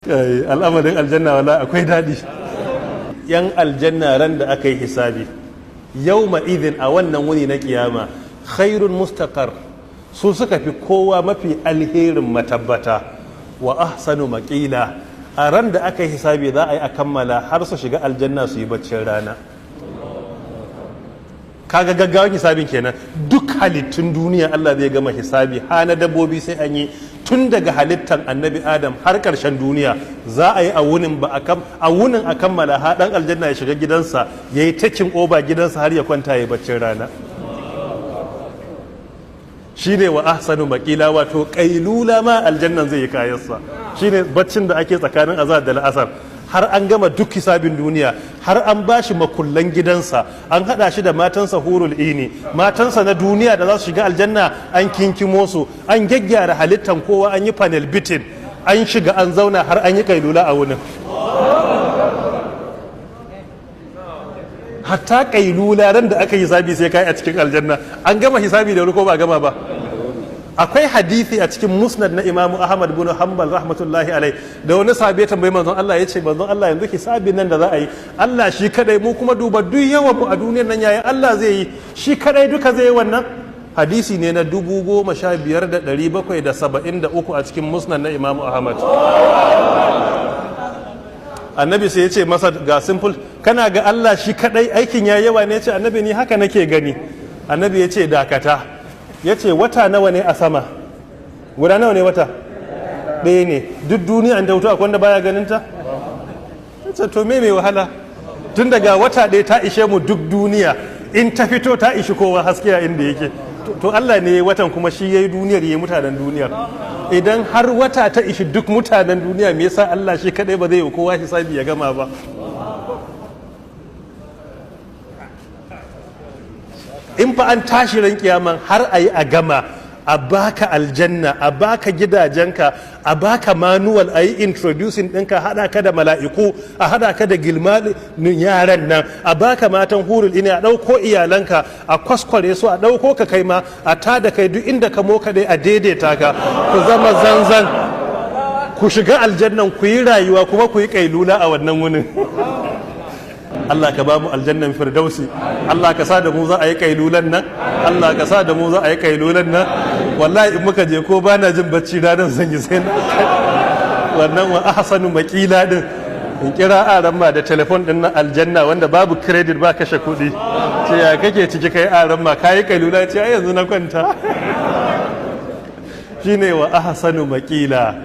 Al'amarin aljanna wala akwai daɗi. Yan aljanna ran da aka yi hisabi, yawma idin, a wannan wuni na kiyama, khairun mustaqar, su suka fi kowa mafi alherin matabbata, wa ahsanu maqila. A ran da aka yi hisabi za a yi a kammala har su shiga aljanna su yi baccin rana. Kaga gaggawan hisabin kenan. Duk halittun duniya Allah zai gama hisabi, hana dabbobi sai an yi, tun daga halittan Annabi Adam har ƙarshen duniya za a yi a wunin ba a wunin a kammala, ha dan aljanna ya shiga gidansa, ya yi taking over gidansa har ya kwanta ya baccin rana. Shine wa ahsanu maqila, wato kailula ma aljannan zai yi kayansa, shine baccin da ake tsakanin azhar da la'asar, har an gama duk hisabin duniya, har an bashi makullan gidansa, an hada shi da matansa hurul ini, matansa na duniya da za su shiga aljanna, an kinkimo su, an gyaggyara halittan kowa, an yi panel beating, an shiga an zauna, har an yi kailula a wunin. Hatta kailula ran da aka yi hisabi sai kai a cikin aljanna. An gama hisabi da wuri ko ba gama ba? Akwai hadisi a cikin Musnad na Imamu Ahmad bin Hanbal rahmatullahi alai, da wani sahabi ya tambayi manzon Allah, ya ce, "Manzon Allah, yanzu hisabin nan da za a yi Allah shi kadai, mu kuma duba duk yawan mu a duniyar nan, yayin Allah zai yi shi kadai duka zai yi wannan?" Hadisi ne na 15,773 a cikin Musnad na Imamu Ahmad. Annabi sai ya ce masa, ga simple, kana ga Allah shi kadai aikin ya yawa ne? Ya ce, "Annabi, ni haka nake gani." Annabi ya ce, "Dakata." Ya ce, "Wata nawa ne a sama? Guda nawa ne wata?" "Ɗaya ne." "Duk duniya an wuta akwai wanda baya ganin ta?" Ya ce, "To me mai wahala? Tun daga wata ɗaya ta ishe mu duk duniya, in ta fito ta ishi kowa haske a inda yake. To Allah ne watan, kuma shi yayi duniyar, yayi mutanen duniyar. Idan har wata ta ishi duk mutanen duniya, me yasa Allah shi kadai ba zai yi kowa hisabi ya gama ba?" In fa an tashi ran kiyaman har a yi a gama, a baka aljanna, a baka gidajenka, a baka manual, a yi introducing ɗinka, haɗa ka da mala'iku, a haɗa ka da gilmanin yaran nan, a baka matan hurul ini, a ɗauko iyalanka, a kwaskware su, a ɗauko ka kai ma, a tada kai duk inda ka moka dai, a daidaita ka, ku zama zanzan, ku shiga aljannan, ku yi rayuwa, kuma ku yi kailula a wannan wunin. Allah ka ba mu aljannan firdausi. Allah ka sa da mu za a yi kailulan nan. Allah ka sa da mu za a yi kailulan nan. Wallahi in muka je, ko bana jin bacci ranar zan yi, sai na wannan wa ahsanu maqila din. In kira aran ma da telefon din na aljanna wanda babu credit, ba kashe kuɗi, ce, "Ya kake ciki kai aran ma? Kayi kailula?" Ce, "Ai yanzu na kwanta." Shine wa ahsanu maqila.